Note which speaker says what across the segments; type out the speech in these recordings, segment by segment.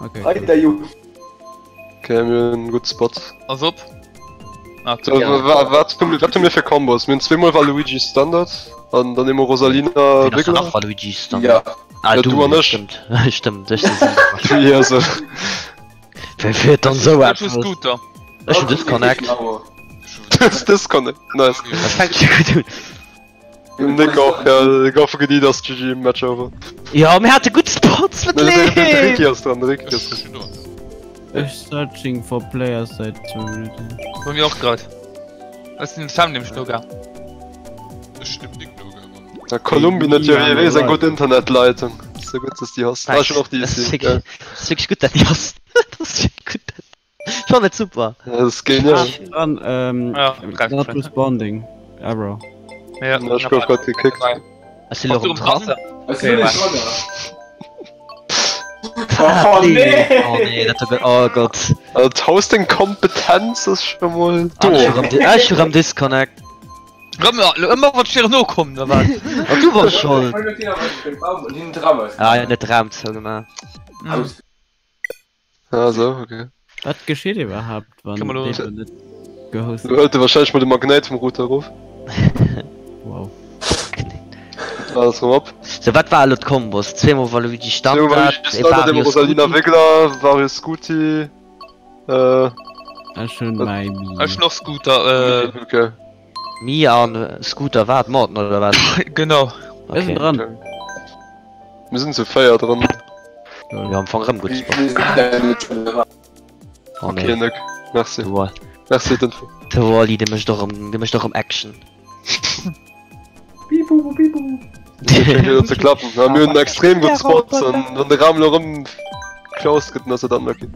Speaker 1: Okay.
Speaker 2: Alter Junge.
Speaker 3: Okay, mir hunn en gutt Spot.
Speaker 4: Ass op. Ah,
Speaker 3: So, wa- wat hu wat hu mir fir Combos? Mir hunn zweemol Waluigi Standard an dann eemol Rosalina
Speaker 5: Wien ass dann
Speaker 3: Wiggler.
Speaker 5: nach Waluigi Standard?
Speaker 2: Ja.
Speaker 5: Ah,
Speaker 3: Ja,
Speaker 5: du,
Speaker 3: du an ech.
Speaker 5: Stëmmt, stëmmt, ech sinn
Speaker 3: Ja, so.
Speaker 5: Wer fiert dann sou
Speaker 4: Ech hu
Speaker 5: eppes?
Speaker 4: Scooter.
Speaker 5: Ech hunn Disconnect.
Speaker 3: Disconnect, nice.
Speaker 5: Dat fänkt scho gutt un.
Speaker 3: Nick och, ja, gouf gediet ass GG, Match over.
Speaker 5: Ja, mir hate gutt Spots, wat
Speaker 3: Nee, de- de- de
Speaker 5: leeft?
Speaker 3: Ricky ass dran, de Ricky ass dran.
Speaker 1: Ech searching for players säit zwou Minutten.
Speaker 4: Bei mir och grad. Ech sinn dem Sam nämlech nogaang.
Speaker 6: Ech sinn dem Nick nogaang.
Speaker 3: Ja, Kolumbien huet jo wéi weess eng gutt Internetleitung. Sou gutt, dass déi ass. Ah, ech hunn och déi
Speaker 5: Das ist
Speaker 3: IC.
Speaker 5: wirklich, das ist wirklich gut, dat déi ass. Das ist wirklich gut, dat. Ich fand et super.
Speaker 3: Ja, das ist genial.
Speaker 1: Dran, ähm,
Speaker 4: Ja,
Speaker 1: not responding. Error.
Speaker 4: Ja,
Speaker 3: Ja, ich gouf grad gekickt.
Speaker 5: Ass se lo rëm dran?
Speaker 4: Okay,
Speaker 2: Oh nee!
Speaker 5: Oh nee, dat huet oh Gott.
Speaker 3: Also d'Hosting-Kompetenz ass scho mol
Speaker 5: Ah,
Speaker 3: do.
Speaker 5: ech hu rëm Di- ah, ech hu rëm Disconnect.
Speaker 4: Rëm, ëmmer wann d'Schere nokommen, da wat?
Speaker 5: Oh, du wars schold. Ah, ja, net de Raum zougemaach.
Speaker 3: Ah, so, okay.
Speaker 1: Wat geschitt iwwerhaapt, wann
Speaker 4: Kann man lo-
Speaker 1: Data net gehostet
Speaker 3: Du hëlt de wahrscheinlech mol de Magnéit vum Router erof.
Speaker 1: Wow.
Speaker 3: Alles rëm op.
Speaker 5: So, wat war elo d'Kombos? Zweemol Waluigi
Speaker 3: So,
Speaker 5: Standard,
Speaker 3: Waluigi Standard,
Speaker 5: Evario
Speaker 3: Rosalina
Speaker 5: Scooty.
Speaker 3: Wiggler, Vario Scooty. Äh,
Speaker 1: Ech hunn mäi Mi.
Speaker 4: Ech hunn och Scooter, äh.
Speaker 3: okay.
Speaker 5: Mi an Scooter wat? Morton oder wat?
Speaker 4: Genau.
Speaker 1: Ech sinn
Speaker 5: Okay.
Speaker 1: dran.
Speaker 3: Mir sinn zu 4 dran.
Speaker 5: Jo, am Fong rëm gutt Spot. Oh
Speaker 3: Okay,
Speaker 5: nee.
Speaker 3: Nick. Merci.
Speaker 5: De Wall.
Speaker 3: Merci fir d'Info.
Speaker 5: De Wally, dee mécht och rëm, dee mécht och rëm Action.
Speaker 2: Bibu, bibu.
Speaker 3: Schéngt jo ze klappen. Ja, mir hunn extrem gutt Spots an wann de Raum lo rëm closed gëtt, dann ass dat unlucky.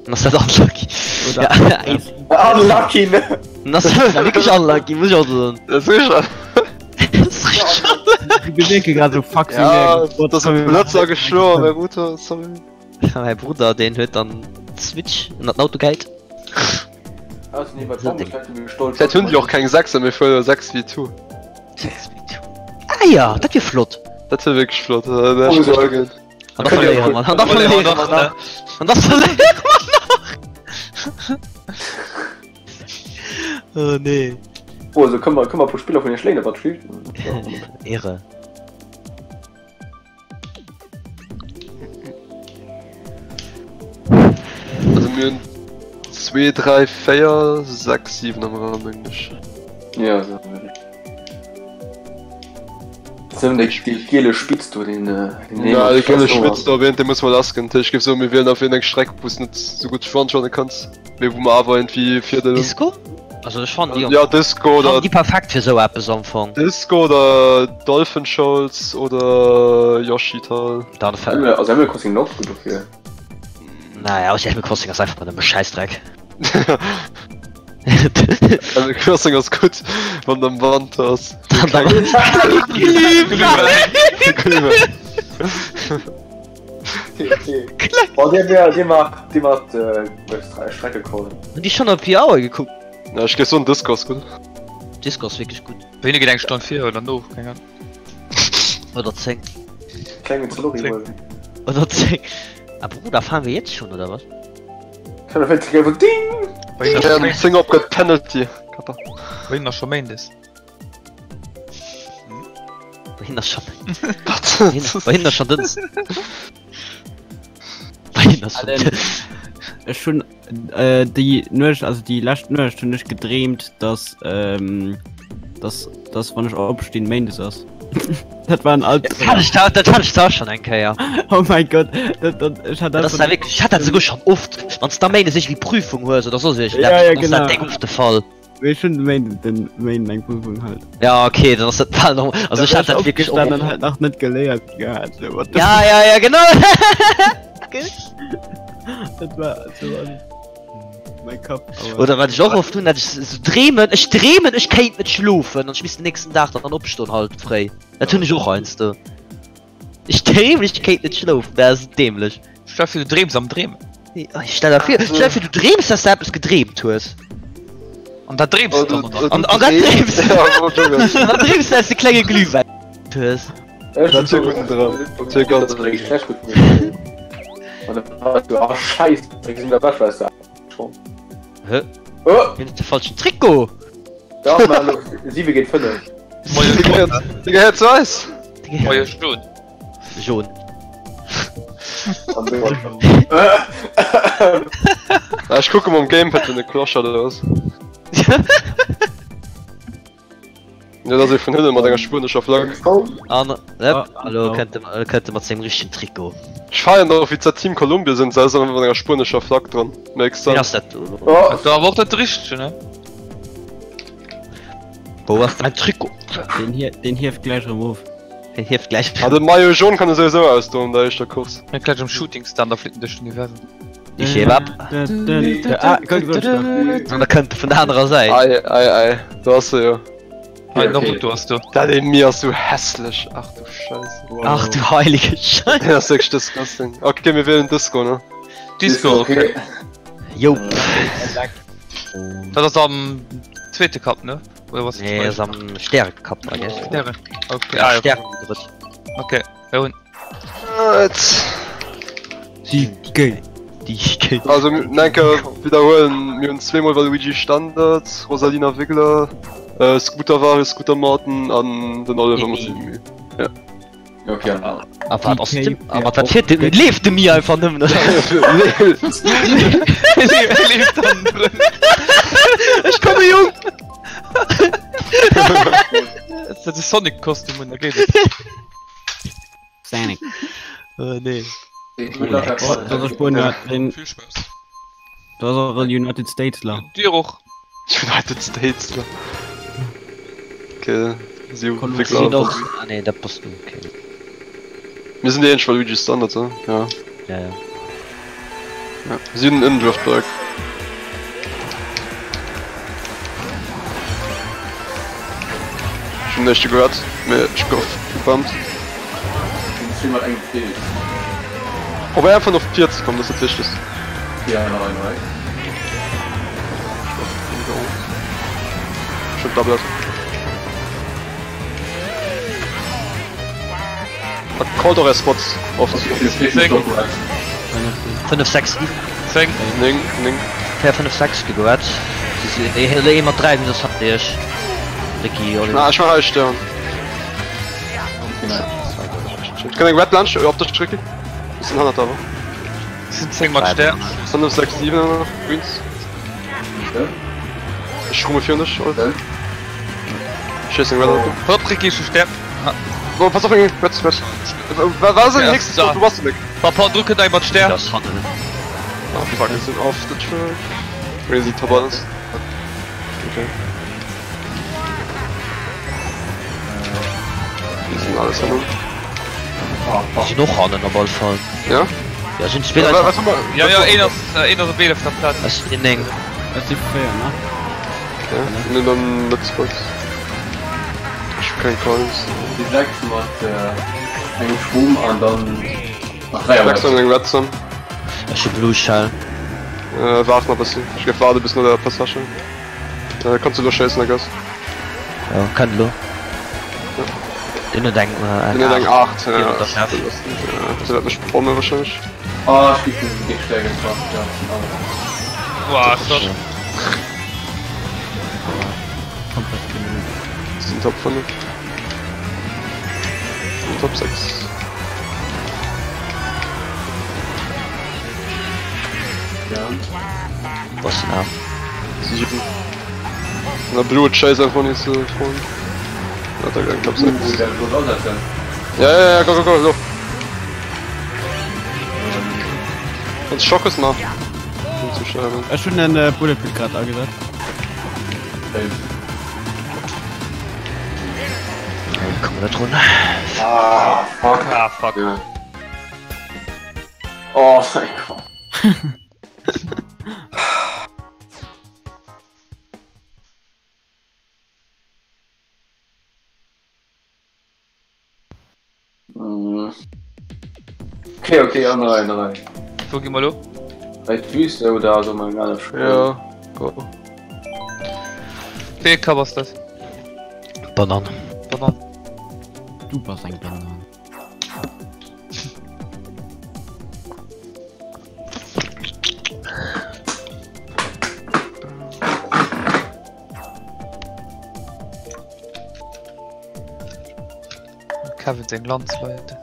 Speaker 5: Dann ass dat unlucky.
Speaker 1: Oder
Speaker 5: Ja,
Speaker 2: Unlucky, ne?
Speaker 5: dann ass dat wierklech unlucky, muss ich och soen.
Speaker 3: Dat ass richteg.
Speaker 5: Dat ass richteg unlucky.
Speaker 1: Die bewirke grad so fuck sie
Speaker 3: Ja, dat ass e Blëtz ageschloen, mäi Router, sorry.
Speaker 5: Mäi Brudder, deen huet dann d'Switch ënnert den Auto gehäit.
Speaker 3: Vläit hunn déi och keng 6 mee fuere 6 v 2.
Speaker 5: 6 v 2. Ah ja, dat wier flott.
Speaker 3: Dat wier wierklech flott. Dat wär echt gutt.
Speaker 5: An da verléiere mer, an da verléiere mer nach. An da verléiere mer nach. Oh nee.
Speaker 2: Oh, also kënne mer, kënne mer e puer Spiller vun iech léinen, wat spillt?
Speaker 5: Ehre.
Speaker 3: Also mir hunn 2, 3, 4, 6, 7 am Raum mengen ech.
Speaker 2: Ja, so. So déi déi giele Spitz do, den äh, den
Speaker 3: Ja, déi giele Spitz do, op een, dee muss mer lassginn. Ech géif soen, mir wielen auf een eng Streck, wou s net sou gutt frontrunne kanns, mee wou mer awer irgendwie Virdeel hunn.
Speaker 5: Disco? Also ech fannen déi
Speaker 3: Ja, Disco oder
Speaker 5: déi perfekt fir sou eppes am Fong.
Speaker 3: Disco oder Dolphin Shoals oder Yoshital.
Speaker 5: Dann
Speaker 2: Also Animal Crossing och gutt dofir.
Speaker 5: Naja, aus Animal Crossing ass einfach nëmme Schäissdreck.
Speaker 3: Animal Crossing ass gutt, wann am Wanter ass.
Speaker 2: Oh, dee wär, dee macht, dee macht äh, Strecke callen.
Speaker 5: Hunn déi schonn op 4 Auer gekuckt?
Speaker 3: Ja, ech géif soen Disco ass gutt.
Speaker 5: Disco ass wierklech gutt.
Speaker 4: Bei hinne geet eng Stonn vir oder no, keng Ahnung.
Speaker 5: Oder 10.
Speaker 2: Klengen Zlorri huelen.
Speaker 5: Oder 10. Ah Bruder, fahren wir jetzt schon oder was?
Speaker 2: Kann der Fenster einfach Ding!
Speaker 4: Bei hinne ass
Speaker 3: Ja,
Speaker 4: scho
Speaker 3: um 10 op gëtt Penalty. Kappa.
Speaker 4: Bei hinnen ass scho Méindes.
Speaker 5: Bei hinnen ass scho
Speaker 3: Wat?
Speaker 5: Bei hinnen ass scho Dënns. Bei hinnen ass scho Dënns.
Speaker 1: Ech hunn äh, déi Nuecht, also déi lescht Nuecht hunn ech gedreemt, dass ähm, dass, dass wann ech opstinn Méindes ass. Dat war en
Speaker 5: Dat hat ech da, dat hat ech da schon eng Kéier.
Speaker 1: Oh mein Gott, dat, dat, ech hat
Speaker 5: Dat ass da wierklech, ech hat dat souguer schon oft, wann s da Méindes iergendwéi Prüfung hues oder soss
Speaker 1: Ja, ja,
Speaker 5: iergendeppes, dann ass dat
Speaker 1: genau.
Speaker 5: déck oft de Fall.
Speaker 1: Mee ech hunn de Méinden den Méinden eng Prüfung halt.
Speaker 5: Ja okay, dann ass dat bal normal. Also ech hat dat wierklech och.
Speaker 1: Dann halt nach net geléiert gehat. So, what the
Speaker 5: Ja, ja, ja, genau.
Speaker 1: Dat war so an mein Kapp. Aber
Speaker 5: Oder wat ech och oft hunn, dat ech sou dreemen, ech dreemen, ech kéint net schlofen an ech misst den nächsten Dag dann opstoen halt fréi. Dat hunn ech och heiansdo. Ech dreemen, ech kéint net schlofen, dat ass dämlech.
Speaker 4: Stell dir vir, du dreems am Dreemen.
Speaker 5: Stell der vir, stell der vir, du dreems, dass du eppes gedreemt hues.
Speaker 4: An dat dreems du dann, oder?
Speaker 5: An, an dat dreems du. An dat dreems du, dass du klenge Glühwäin hues.
Speaker 3: Dat wier gudden Dram. Dat wier ganz gutt.
Speaker 2: Ah, Scheiße, ich sinn der Wäschweister. Schon.
Speaker 5: Hä?
Speaker 2: Oh!
Speaker 5: Mir de falschen Trikot!
Speaker 2: Dach, mal lo 7 géint 5.
Speaker 3: Déi gehéiert zu eis!
Speaker 4: Moie Jaune.
Speaker 5: Jaune.
Speaker 3: Ah, ech kucke mam Gamepad wien de Clochard ass. Ja, dat ass ee vun hinne mat enger spuenescher Flagg.
Speaker 5: An yep, elo kënnt e kënnt e mat sengem richtegen Trikot.
Speaker 3: Ech feieren och wéi ze Team Columbia sinn, se ass einfach mat enger spuenescher Flagg dran. Makes
Speaker 5: Wien ass
Speaker 3: sense.
Speaker 5: dat do elo?
Speaker 2: Oh,
Speaker 4: Da war och dat richtege, ne?
Speaker 5: Wou ass däin Trikot?
Speaker 1: Den hier, den hieft gläich erëm of.
Speaker 5: Deen hieft gläich
Speaker 3: Ah, de Maillot jaune kann e souwisou ausdoen an der éischter Course.
Speaker 4: Mir gläich um Shooting Star, da flitt en duerch d'Universum.
Speaker 5: Ich heb ab.
Speaker 1: Ah, guck, guck, guck.
Speaker 5: An da kënnt e vun der anerer Säit.
Speaker 3: Ei, ei, ei, do ass se jo.
Speaker 4: Hei, Naruto ass do.
Speaker 3: Dat ee Mir ass sou hässlech, ach du Scheisse.
Speaker 5: Ach du heilige Scheiße.
Speaker 3: Dat ass wierklech disgusting. Okay, mir wielen Disco, ne?
Speaker 4: Disco, okay.
Speaker 5: Jo.
Speaker 4: Dat ass am zweete Cup, ne? Oder was?
Speaker 5: Nee, ass am Stäre-Cup, I guess.
Speaker 4: Stäre. Okay,
Speaker 5: Ja,
Speaker 4: ah, ja.
Speaker 5: Stären drëtt.
Speaker 4: Okay, ja, hun.
Speaker 1: Die Gay.
Speaker 5: Die Gay.
Speaker 3: Also enke wiederhuelen, mir hunn zweemol Waluigi Standard, Rosalina Wiggler, äh, Scooter Wario, Scooter Martin an den Oliver mat sengem Mii. Ja.
Speaker 2: Okay.
Speaker 5: A wat ass de, a wat wat fiert de, leeft de Mii einfach nëmmen oder?
Speaker 4: Leeft dann drin.
Speaker 5: Ech komme Jung!
Speaker 4: Dat ass Sonic-Kostüm un, da geet et.
Speaker 1: Sonic.
Speaker 5: Oh nee.
Speaker 1: Dat ass Spuenien, den,
Speaker 6: Vill Spaass.
Speaker 1: dat ass och United States la.
Speaker 4: Dir och.
Speaker 3: United States la. Okay, si hu
Speaker 1: Kolumbien.
Speaker 3: Wiggler.
Speaker 5: Sinn och, ah nee, dat bass du, okay.
Speaker 3: Mir sinn déi eenzeg Waluigi Standard, oder? Ja.
Speaker 5: Ja, ja.
Speaker 3: Ja, si hunn en Driftbike. Ech hunn den éischte gehat, mee ech gouf gebumpt. Probéier einfach no vir ze kommen, dat ass dat Wichtegst. Ech hunn Double. Callt och är Spots oft.
Speaker 5: 5, 6, 7.
Speaker 4: 10.
Speaker 3: 9, 9.
Speaker 5: 4, 5, 6 geguet. Ee mat 3, soss hat Iech. Ricky, Oliver.
Speaker 3: Ah, ech war hei Stern. Kann eng Red Lunch op der Ricky? Bisschen hannert awer.
Speaker 4: Sind 10 mat Stern.
Speaker 3: 5, 6, 7 nach Greens. Ech schrumme fir dech. Schiessen Red.
Speaker 4: Hopp, Ricky, ech sterb.
Speaker 3: Oh, pass op, Red, Red. Wa war den nächste Spot? Du warst du
Speaker 4: Papa, du kënnt eng mat Stär.
Speaker 5: Das hannen.
Speaker 3: Oh, fuck, wir sind off the track. Crazy top alles. Okay. Die sind alles hannen.
Speaker 5: Sinn och hannen op alle Fall.
Speaker 3: Ja?
Speaker 5: Ja, sinn zwee Leit.
Speaker 3: Was, was,
Speaker 4: Ja, ja, een ass, een ass op 11. Plaz.
Speaker 5: Ech sinn 9.
Speaker 1: Ech si 4, ne?
Speaker 3: Ja, nimm dann net Spots. Ech hu keng Coins.
Speaker 2: Déi 6 mat engem Schwumm an dann mat 3
Speaker 3: 6 an eng Red Zone.
Speaker 5: Ech hu Blue Shell.
Speaker 3: Äh, waart nach bëssen. Ech géif waarde bis no der Passage. Äh, kanns du lo schéissen, I guess.
Speaker 5: Ja, kann lo. Den huet eng, äh,
Speaker 3: Den huet eng 8. Ja,
Speaker 5: Virun der Chef.
Speaker 3: Das wäert mech bommen wahrscheinlech.
Speaker 2: Ah, ech gi vun déck Stär getraff, ja.
Speaker 4: Boah, schon.
Speaker 1: Komplett genug.
Speaker 3: Das sind Top 5. Top 6.
Speaker 2: Ja.
Speaker 5: Was denn ab?
Speaker 3: 7. Na, Blue Chase einfach nicht so Freund. Hat er Top 6.
Speaker 2: Uh, der wird ansetzen.
Speaker 3: Ja, ja, ja, go, go, go, go. Sonst Schock ist nach. Um zu schreiben.
Speaker 1: Ech hunn en Bullet Bill grad agesat.
Speaker 5: Komm net run.
Speaker 2: Ah, fuck.
Speaker 4: Ah, fuck.
Speaker 2: Ja. Oh mein Gott. Okay, okay, an rein, rein.
Speaker 4: Wo gi mer lo?
Speaker 2: Bei d'Wüste oder also mal gar nicht.
Speaker 3: Ja, go.
Speaker 4: Wéi ee Cup ass dat?
Speaker 5: Banan.
Speaker 4: Banan.
Speaker 1: Du bass eng Banan.
Speaker 4: Kevin seng Landsleit.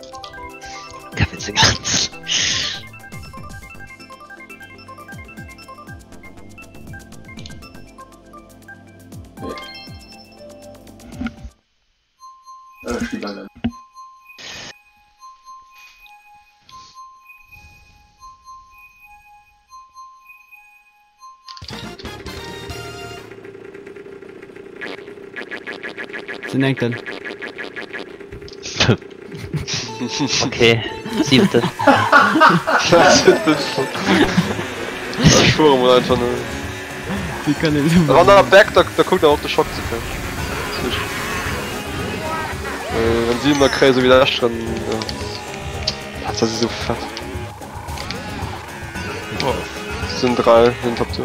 Speaker 5: Kevin seng Lanz.
Speaker 1: Sinn enken.
Speaker 5: Okay, siebte.
Speaker 3: Ech fuere mol einfach net.
Speaker 1: Wie kann een esou
Speaker 3: Wann der back, da, da kuckt der op de Schock ze kréien. Äh, wenn sie immer kréie so wie der drin. Ja. Das ist so fett.
Speaker 4: Oh.
Speaker 3: Sind drei, sind Top 2.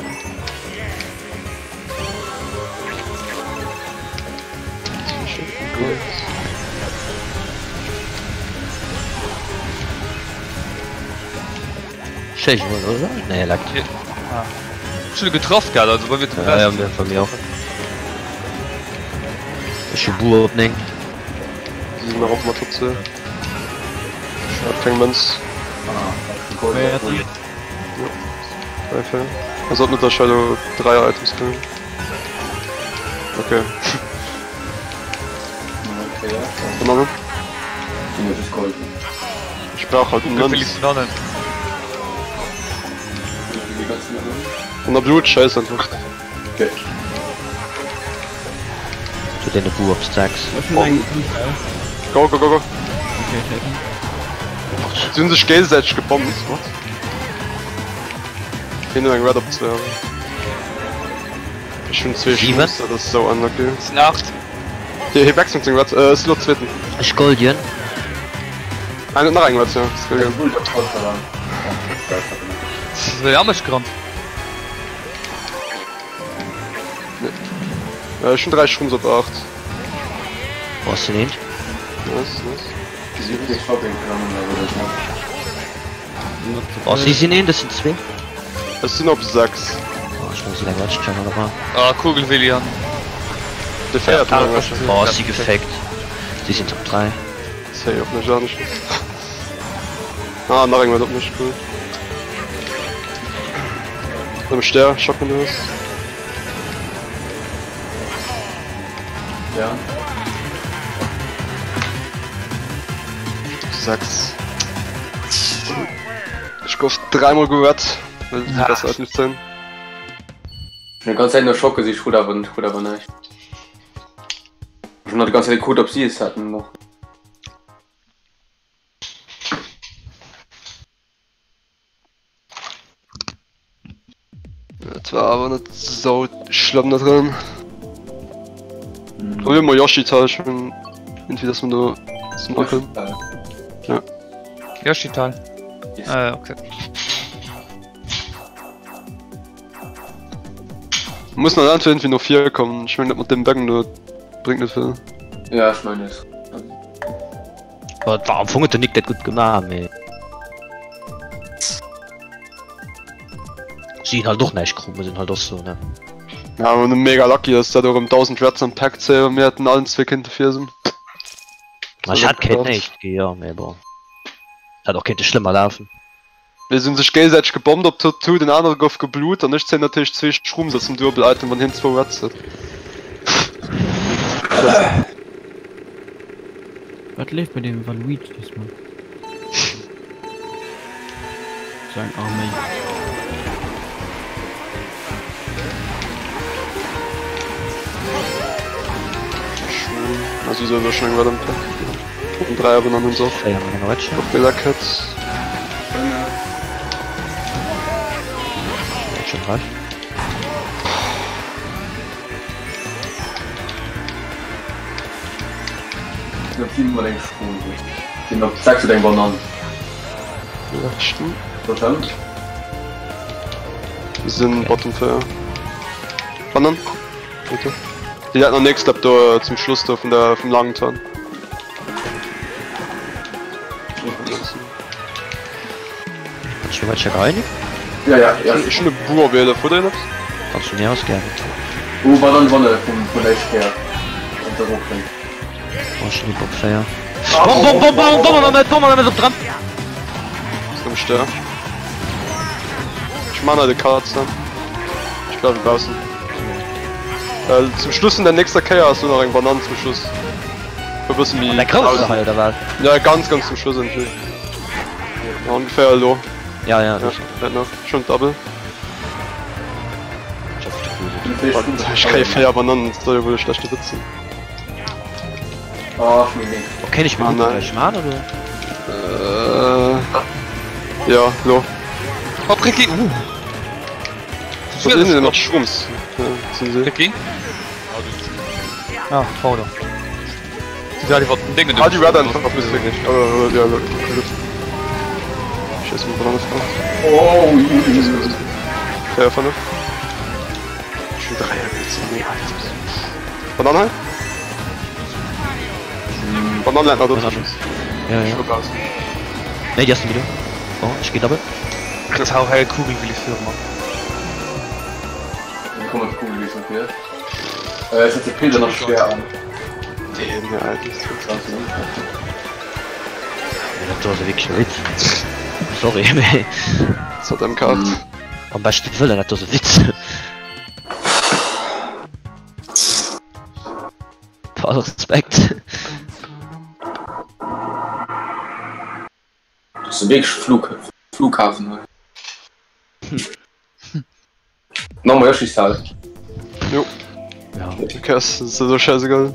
Speaker 5: Schéi Wuel, oder? Nee, leckt.
Speaker 4: Ah. Schon getroffen gehabt, also bei mir zum
Speaker 5: Ja, ja, mir von mir auch. Ech hu Buer op 9.
Speaker 3: Sie sind auch mal Top 2. Ich hab keng Münz. Drei Fälle. Man sollte mit der Shadow drei Items kriegen. Okay. Banane. Ich brauch halt Münz.
Speaker 4: Bananen.
Speaker 3: Und der Blut scheiß einfach.
Speaker 2: Okay.
Speaker 5: Zu den Buer op 6.
Speaker 3: Go, go, go, go.
Speaker 1: Okay, scheiße.
Speaker 3: Sie hun sech géigesäiteg gebommt. What? Hien huet eng Red op 2. Ech hunn zwee
Speaker 5: Siwen?
Speaker 3: Schuss, dat ass sou unlucky.
Speaker 4: Sind 8.
Speaker 3: Hie hie wechselt seng Red, äh, ass lo zweeten.
Speaker 5: Ech Goldien.
Speaker 3: Ah, en huet nach eng Red, ja. Ass geil.
Speaker 4: Das war ja anders gerannt.
Speaker 3: Äh, ech hunn 3 Shrooms op 8.
Speaker 5: Wo ass den eent?
Speaker 3: Nice, nice.
Speaker 5: Oh, si sinn een, das sind zwee.
Speaker 3: Ech sinn op 6.
Speaker 5: Oh, ech muss eng Red Channel aber.
Speaker 4: Ah, Kugelwilli an.
Speaker 3: De féiert nach eng Red.
Speaker 5: Oh, si gefaked. Si sinn Top 3.
Speaker 3: Zéi op mech anescht. Ah, nach eng Red op mech, cool. Am Stär, Schock wenn du hast.
Speaker 2: Ja.
Speaker 3: 6. Ech gouf dreimal gewett, well sie
Speaker 4: Ah.
Speaker 3: besser Items sinn.
Speaker 2: Ich hun die ganze Zeit nur Schock gesehen, ich krut awer ich krut awer näischt. Ich hun die ganze Zeit geguckt, ob sie es hatten noch.
Speaker 3: Dat war awer net sou schlëmm da drin. Probier mal Yoshi-Tal schon. Irgendwie, dass man do zum Ankeln.
Speaker 2: Ja.
Speaker 4: Yoshital. Äh, okay.
Speaker 3: Muss nach entweder irgendwie noch 4 kommen. Ich meine, dat mat dem Becken do bringt net vill.
Speaker 2: Ja, ich meine es.
Speaker 5: War am Fong huet den Nick dat gutt gemaach, mee si hunn halt och näischt krut, muss een halt och soen, ne?
Speaker 3: Ja, awer mega lucky, dass dat och ëm 1000 Reds am Pack zéien, mir hätten allen zwee kéinte vir sinn.
Speaker 5: Ma ech hätt kéint näischt gi, jo, mee bon. Hätt och kéinte schlëmmer lafen.
Speaker 3: Mee se hunn sech géigesäiteg gebommt op Top 2, den anere gouf geblut an ech zéien natierlech zwee Shrooms als Duebel Item, wann hien zwou Reds huet.
Speaker 1: Wat leeft bei dem Waluigi diesmal? So eng Arméi.
Speaker 3: Also wieso schon eng Red am Pack? Und 3 aber dann hunn se och
Speaker 5: 4 mat enger Wetche.
Speaker 3: och geleckert.
Speaker 5: Schon 3.
Speaker 2: Op 7 mat eng Sprung. Sinn op 6 huet eng Banann.
Speaker 3: Leschten.
Speaker 2: Totem.
Speaker 3: Sinn Bottom 4. Banan. Bitte. Déi hat nach nächst Lap do zum Schluss do vun der vum langen Turn.
Speaker 5: Kannst du Wetche geheien?
Speaker 2: Ja, ja, ja.
Speaker 3: Ech hunn e Buer op 11, oder net?
Speaker 5: Kannst du mir ausgeben?
Speaker 2: Oh, Banann wanne vum vun der Kéier. Und der Rock.
Speaker 5: Oh, ech hunn op 4. Bom, bom, bom, bom, bom an der Mëtt, bom an der Mëtt op dran.
Speaker 3: Zum Stör. Ech man hei de Cut, Sam. Ech bleiwe baussen. Äh, zum Schluss vun der nächster Kéier ass do nach eng Banann zum Schluss. E bësse méi.
Speaker 5: An der grousser hei oder wat?
Speaker 3: Ja, ganz, ganz zum Schluss irgendwie. Ja, ongeféier elo.
Speaker 5: Ja, ja,
Speaker 3: Ja, dat nach. Schon Double. Ech kréie 4 Banannen, dat soll jo wuel e schlechte Witz sinn.
Speaker 2: Oh, ech méi.
Speaker 5: Okay, ech
Speaker 3: Ah,
Speaker 5: mir
Speaker 3: nein.
Speaker 5: gleich man oder?
Speaker 3: Äh, ja, lo.
Speaker 4: Hopp, Ricky! Uh!
Speaker 3: Was sinn denn mat Shrooms? Ja, sinn se.
Speaker 4: Ricky? Ah, trau doch. Sie war iwwer den Dingen.
Speaker 3: Ah, die Red einfach auf Mistake nicht. Aber, ja, gut. Ich esse mal Banane drauf.
Speaker 2: Oh,
Speaker 3: Ja, vorne. Schon drei jetzt. Nee, Alter. Banane? Banane lernt noch dazu.
Speaker 5: Ja, ja. Nee, die hast du wieder. Oh, ich geh double.
Speaker 4: Tau hell Kugel will ich führen, Mann.
Speaker 2: Komm mal, Kugel, wie ist okay. Äh, es hat die Pilze noch schwer an.
Speaker 3: Den, ja, Alter.
Speaker 5: Ja, dat ass wierklech e Witz. Sorry, mee.
Speaker 3: Das hat MK8.
Speaker 5: Am beschte Wëllen, dat ass e Witz. Bei all Respekt.
Speaker 2: Das ist wirklich Flug Flughafen hei. Nochmal Yoshi-Style.
Speaker 3: Jo.
Speaker 5: Ja.
Speaker 3: Okay, das ist so scheißegal.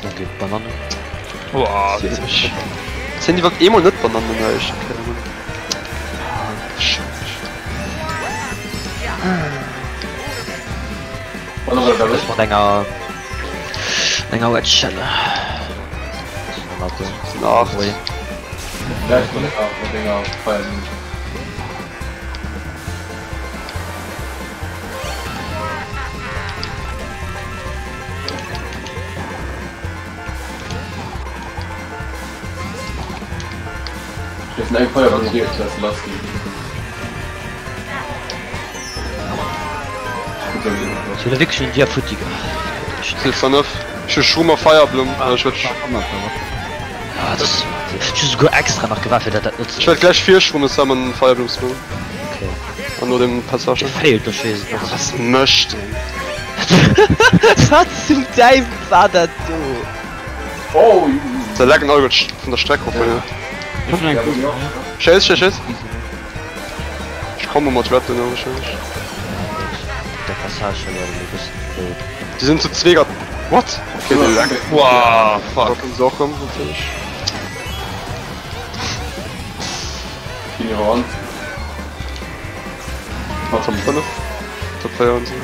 Speaker 5: Okay, Banane.
Speaker 4: Wow.
Speaker 3: Sinn iwwer eemol net Bananen hei, ech hab keng Ahnung.
Speaker 5: Mat enger enger Red Shell.
Speaker 3: Sinn 8.
Speaker 2: Das sind ein Feuer, was hier das lassen.
Speaker 5: Ich will wirklich schon dir futti
Speaker 3: Sinn 5. Ech hu Schroom a Fireblum. Ech wëll
Speaker 5: Ah, das ich hu souguer extra nach gewaart fir dat dat net
Speaker 3: ech wëll gläich vier Schroom Sam an Fireblum spawnen.
Speaker 5: Okay.
Speaker 3: An no dem Passage.
Speaker 5: Gefailt ech weess et net.
Speaker 3: Was mécht deen?
Speaker 5: Wat zum Däiwel war dat do?
Speaker 2: Oh,
Speaker 3: Se lecken all gutt vun der Streck of. Schéiss, schéiss, schéiss. Ech komme mat Red duerno wahrscheinlech.
Speaker 5: Der Passage war e bëssen blöd.
Speaker 3: Déi sinn zu zwee grad. What? Okay, déi lecken.
Speaker 4: Wow, fuck.
Speaker 3: Da kënne se och rëm natierlech.
Speaker 2: Ginn iwwerrannt.
Speaker 3: Top 5, Top 4 an esou.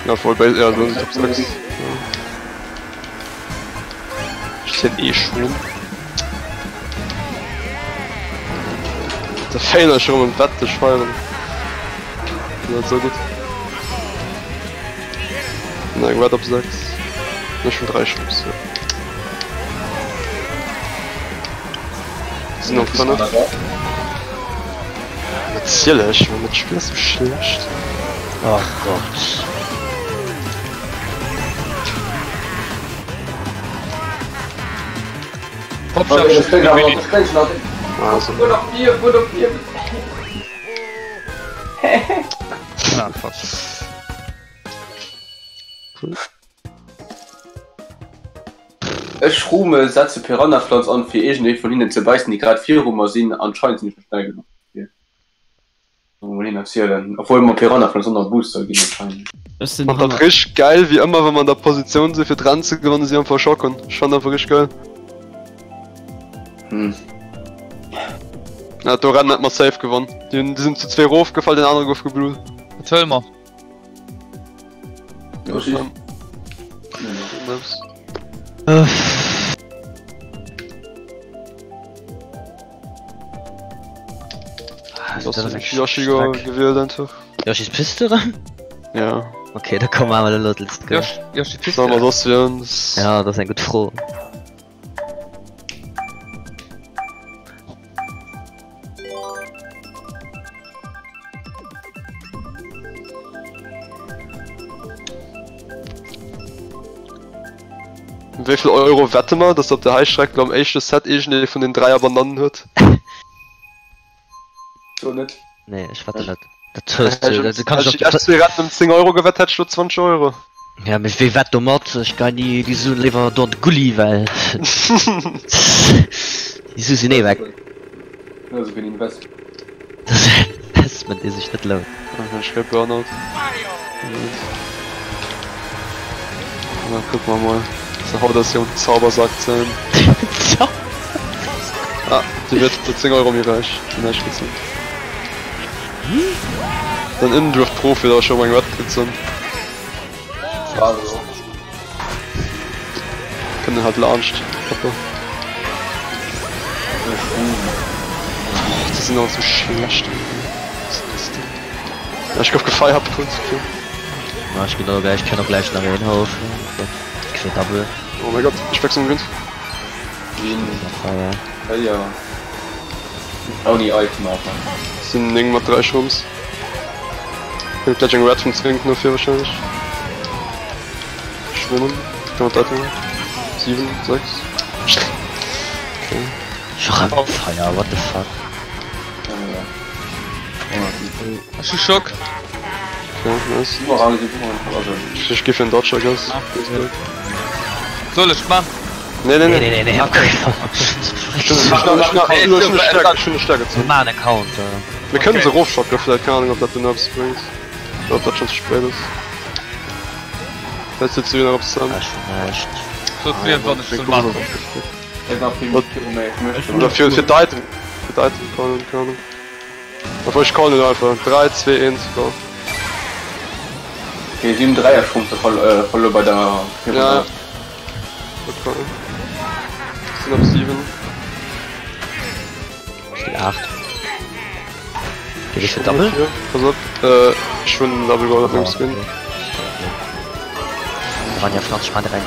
Speaker 3: Ja, voll bei, ja, so Top 6. Ja. Ich seh eh schon. Der Feiner schon im Bett, der Schweine. Das so gut. Nein, Red op 6. Nicht schon 3 Schubs. Ja. Sind noch 5. Natierlech, man, dat Spill ass sou schlecht.
Speaker 5: Ach Gott.
Speaker 4: Hopp,
Speaker 2: Oh,
Speaker 4: Willi.
Speaker 3: Also.
Speaker 4: Ah, fuck.
Speaker 2: Ech rume setze Piranha-Pflanz an, fir iergendee vun hinnen ze bäissen, déi grad viru mer sinn. Anscheinend sinn ech net schnell genuch dofir. Mol een erzielen, obwuel mer Piranha-Pflanz och nach Booster ginn anscheinend.
Speaker 1: Ech sinn
Speaker 3: Fand dat
Speaker 1: hannert.
Speaker 3: richteg geil, wéi ëmmer wa mer an der Positioun sinn fir d'Rennen ze gewannen, si einfach schocken. Ech fand einfach richteg geil.
Speaker 2: Hm.
Speaker 3: Ja, do Rennen hätt mer safe gewonn. Déi hunn, déi sinn zu zwee rofgefall, den anere gouf geblutt.
Speaker 4: Wat wëlle mer?
Speaker 3: Yoshi gewielt einfach.
Speaker 5: Yoshi's Piste erëm?
Speaker 3: Ja.
Speaker 5: Okay, da kommen wir elo, let's go.
Speaker 4: Yoshi Piste.
Speaker 3: Soll mer soss wielen?
Speaker 5: Ja, dat ass eng gutt Fro.
Speaker 3: Wéi vill Euro wette mer, dass op der Heistreck am éischte Set iergendee vun den dräier Banannen huet?
Speaker 2: So net.
Speaker 5: Nee, ech wette net. Dat hues du, dat kann ech
Speaker 3: Hätt ech déi Rennen ëm 10 Euro gewett, hätt ech lo 20 Euro.
Speaker 5: Ja, mee wee wett do mat? Ech gein déi déi Suen léiwer do an de Gulli, well déi Sue sinn eh weg.
Speaker 2: Dat ass en Investment.
Speaker 5: Dat ass en Investment, dee sech net lount.
Speaker 3: Ech kréie Burnout. Na, kucke mer mol. So, haut ass jo um Zaubersack ze. Ah, déi wiert fir 10 Euro méi räich, déi näischt gezunn. Den Innendrift Profi da schon eng Wett gezunn. Kënnen halt laanscht. Hoppa. Oh, die sind auch so schlecht. Ja, ich gouf gefeierpult. Okay.
Speaker 5: Na, ich bin auch gleich, ich kann auch gleich nach een haufen. Ich krieg Double.
Speaker 3: Oh mein Gott, ich wechsle gewinnt.
Speaker 2: Ja. Ouni Item awer.
Speaker 3: Sinn 9 mat 3 Schumms. Kënnt gläich eng Red vum Zwink no vir wahrscheinlech. Schwimmen. Kann man d'Item holen. 7, 6. Okay.
Speaker 5: Schon Feier, what the fuck.
Speaker 4: Ech hu Schock.
Speaker 3: Okay, nice. Ech gi fir en Dodge, I guess.
Speaker 4: Soll ech man?
Speaker 3: Nee, nee,
Speaker 5: Nee,
Speaker 3: nee.
Speaker 5: nee, nee, nee, okay.
Speaker 3: Ech hunn e Stack gezunn.
Speaker 5: Maan e Counter.
Speaker 3: Mir kënnen se erofschocken vläicht, keng Ahnung ob dat den eppes bréngt. Oder ob dat schonn ze spéit ass. Vläicht sëtzt du jo nach op Sam.
Speaker 5: Ech hunn näischt.
Speaker 4: Sot mir wann ech soll man.
Speaker 3: Oder fir fir d'Item. Fir d'Item callen, keng Ahnung. Obwuel ech callen elo einfach. 3, 2, 1, go.
Speaker 2: Okay, si hunn Dräierschrumpfe verluer bei der
Speaker 3: Ja. Okay. Sinn op 7.
Speaker 5: Sinn 8. Geet ech fir Double?
Speaker 3: Pass op, äh, ech hunn Double Goal op mengem Screen.
Speaker 5: Piranha Pflanz, ich meine rein.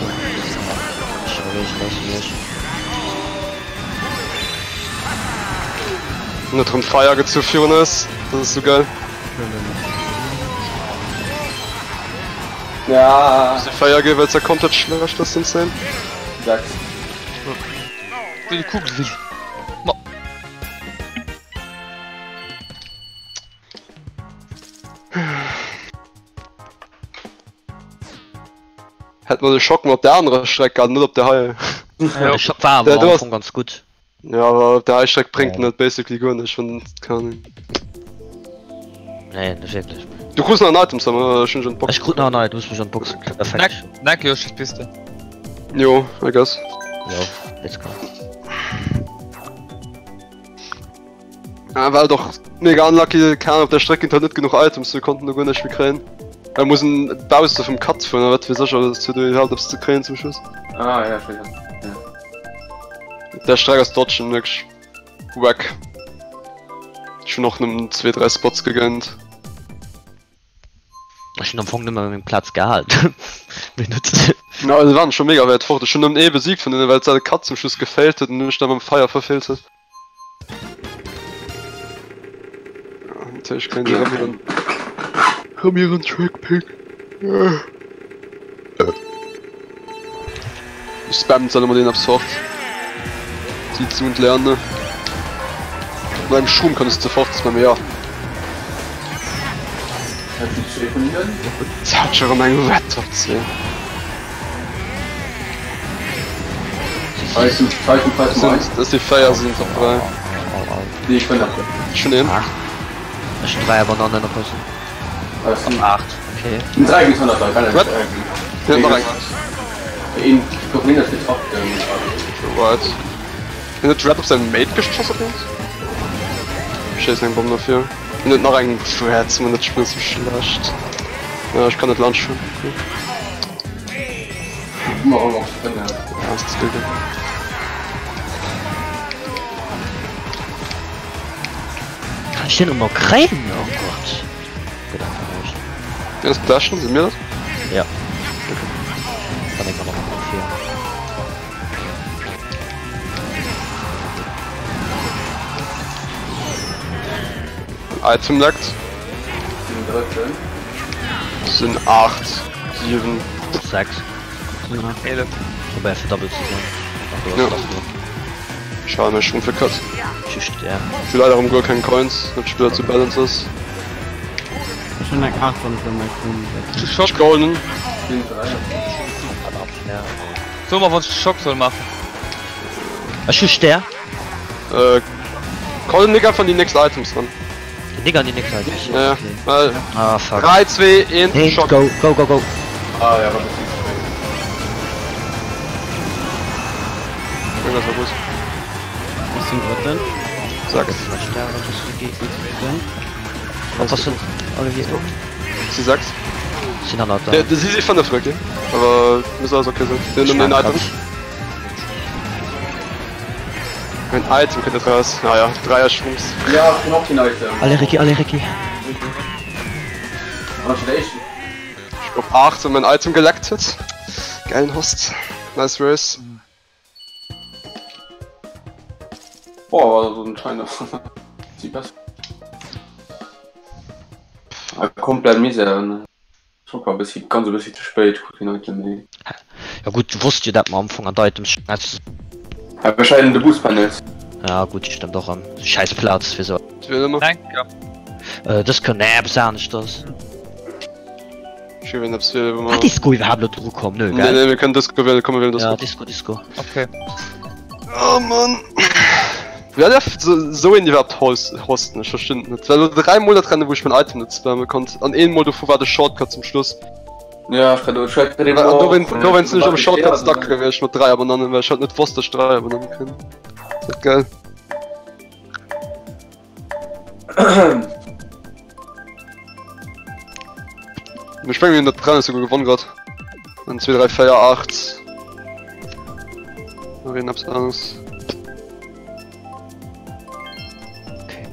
Speaker 3: Net rëm Feier gezu virun eis, dat ass sou geil.
Speaker 2: Ja.
Speaker 3: Si 4 gi well se komplett schlecht ass den Sane.
Speaker 2: 6.
Speaker 4: Wéi Kugel will. Ma.
Speaker 3: Hätt mer de Schock mol op der anerer Streck gehat, net op der hei.
Speaker 5: Ja, de Schock war awer am Fong ganz gutt.
Speaker 3: Ja, awer op der hei Streck bréngt en et basically guer net, wann keine Ahnung.
Speaker 5: Nee, net wierklech.
Speaker 3: Du krus nach en Item, Sam, oder? Ech hunn schon d'Box.
Speaker 5: Ech krut nach en Item, muss mech an d'Box. Perfekt.
Speaker 4: Danke, Yoshi, bist du.
Speaker 3: Jo, I guess.
Speaker 5: Jo, let's go.
Speaker 3: Ah, war doch mega unlucky, keine Ahnung, op der Streck ginn halt net genuch Items, wir konnten do guer näischt méi kréien. Mir mussen bausse vum Cut fueren, oder wat weess ech, alles fir do iwwerhaapt eppes ze kréien zum Schluss.
Speaker 2: Ah, ja, ich weiß. Ja.
Speaker 3: Op der Streck ass Dodgen wierklech wack. Ech hunn och nëmmen zwee, dräi Spots gegönnt.
Speaker 5: Ech hunn am Fong nëmme meng Plaz gehal. Méi net.
Speaker 3: Ja, se waren scho mega wäit fort. Ech hunn nëmmen ee besiegt vun deenen, well de Cut zum Schluss gefailt huet an mech da mam Feier verfeelt huet. Natierlech kréien se erëm hiren erëm hiren Trackpick. Ech spammen zwar ëmmer deen ab sofort. Sie zu und lerne. Mit meinem Schum kann ich sofort spammen, ja. Hat schon erëm eng Red Top 2. Das die 4 sind Top 3. Schon een.
Speaker 5: Ech hun 3 Bananen op eisen. Op 8. Okay.
Speaker 3: What? Hun net Red op sein Mate geschoss op uns? Schéissen eng Bomm dofir. Hun net nach eng Reds, man dat Spill ass sou schlecht. Ja, ech kann net launchen. Okay. Ja, ass ze gutt.
Speaker 5: Kann ech den ëmmer kréien? Oh Gott. Gëtt einfach näischt.
Speaker 3: Ja, das Dashen, sind mir das?
Speaker 5: Ja. Okay. Dann eng Banane dofir.
Speaker 3: Item leckt. Sind 8, 7,
Speaker 5: 6.
Speaker 4: 11.
Speaker 5: Probéier fir Double ze goen.
Speaker 3: Ja. Schade, mech schon verkatzt.
Speaker 5: Just, ja.
Speaker 3: Ich will leider um guer keng Coins, dat Spiel zu balance ass.
Speaker 1: Ech hunn eng 8 wann ech lo mei Krun
Speaker 4: Zu Schock.
Speaker 3: Golden.
Speaker 5: Ja.
Speaker 4: So mal wann Schock soll machen.
Speaker 5: Ech hu Stär.
Speaker 3: Äh, call den Nigger von die nächsten Items dran.
Speaker 5: Den Nigger an die nächste Items.
Speaker 3: Ja,
Speaker 5: Okay.
Speaker 3: well
Speaker 5: Ah, fuck.
Speaker 3: 3, 2, 1,
Speaker 5: Nee,
Speaker 3: Schock.
Speaker 5: go, go, go, go.
Speaker 2: Ah, ja, aber
Speaker 3: Irgendwas war gut.
Speaker 1: Ech sinn drëtten.
Speaker 3: Sag.
Speaker 5: Stär, was ist die?
Speaker 1: Zweeten.
Speaker 5: Oppassen, Olivier.
Speaker 3: Sie sechs.
Speaker 5: Sinn hannert
Speaker 3: Ja,
Speaker 5: der.
Speaker 3: sie si 5 okay. Aber muss alles okay sinn. Den um den Items. Ein Item kënnt raus. Naja, Dreier Schrums.
Speaker 2: Ja, ich bin auch den Item.
Speaker 5: Alle Ricky, alle Ricky.
Speaker 2: Aber schon der echt.
Speaker 3: Ich auf 8 und mein Item geleckt hat. Geilen Host. Nice Race.
Speaker 2: Boah, war so ein kleiner. Sieht besser. Ah, komplett Misere, ne? Schock war bisschen, ganz ein bisschen zu spät. Guck den Item, ey.
Speaker 5: Ja gut, du wusst jo dat mer am Fong an d'Items
Speaker 2: Ja, wahrscheinlich de Boost Panels.
Speaker 5: Ja gut, stimmt och am scheiß Platz fir so.
Speaker 3: Wiel ëmmer.
Speaker 4: Danke.
Speaker 5: Äh, dës kann nee, eppes aneschters.
Speaker 3: Ech wielen eppes wielen, wou
Speaker 5: War
Speaker 3: mer.
Speaker 5: Disco iwwerhaapt lo dru komm? Nö,
Speaker 3: Nee,
Speaker 5: gell?
Speaker 3: nee, mir kënnen Disco wielen, komm, mir wielen
Speaker 5: Ja,
Speaker 3: Disco.
Speaker 5: Disco, Disco.
Speaker 4: Okay.
Speaker 3: Oh Mann. Wer darf so, so een iwwerhaapt hos hosten? Ech verstinn et net. Well lo 3 Mol dat Rennen, wou ech mein Item net spamme konnt. An een Mol dovu war de Shortcut zum Schluss.
Speaker 2: Ja, ich hatte, ich hatte den
Speaker 3: An dowéinst dowéinst sinn ech am Shortcut stuck gewiescht mat 3 Abonnenten, well ech halt net wosst, dass ech 3 Abonnenten kréien. Dat geil. Ech mengen mir hunn dat Rennen souguer gewonn grad. 1, 2, 3, 4, 8. Nach een eppes aneres.
Speaker 5: Okay.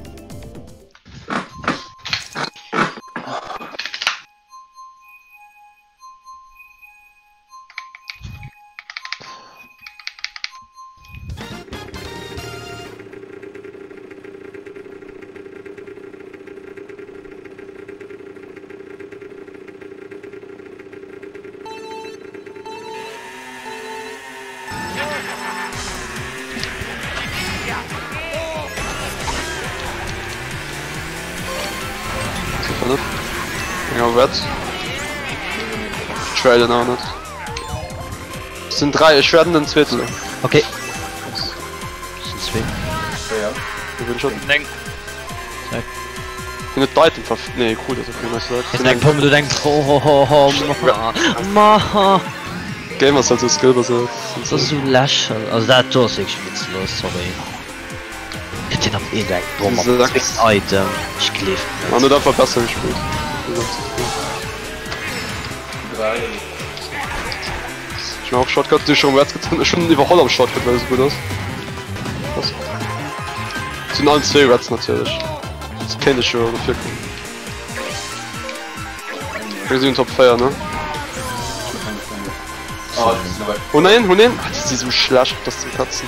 Speaker 3: Ja, Red. Trailer auch nicht. Es sind drei, ich werde den zweiten.
Speaker 5: Okay. Sind zwee.
Speaker 2: Ja.
Speaker 3: Ich bin schon.
Speaker 4: Neng.
Speaker 3: Ich bin nicht Item verf. Nee, cool, das ist okay, nice.
Speaker 5: Jetzt eng Pomme, du denkst, oh, oh, oh, oh, ma.
Speaker 3: Game ass halt so skillbasiert.
Speaker 5: Das ist so lächerlich. Also dat do ass wierklech witzlos, sorry. Kritt hien am Eent eng Bomm am
Speaker 3: Sechs.
Speaker 5: zweeten Item. Ech gleef
Speaker 3: Man
Speaker 5: net.
Speaker 3: huet einfach besser gespielt. Ich mach auch Shortcut, du schon Reds getan. Ich schon überholt am Shortcut, weil es gut ist. Was? Sind allen zwei Reds natürlich. Das kenne ich schon dafür kommen. Wir sind Top 4, ne?
Speaker 2: Ah, das ist aber
Speaker 3: Oh nein, oh nein! Ah, das ist so schlecht, das zum Katzen.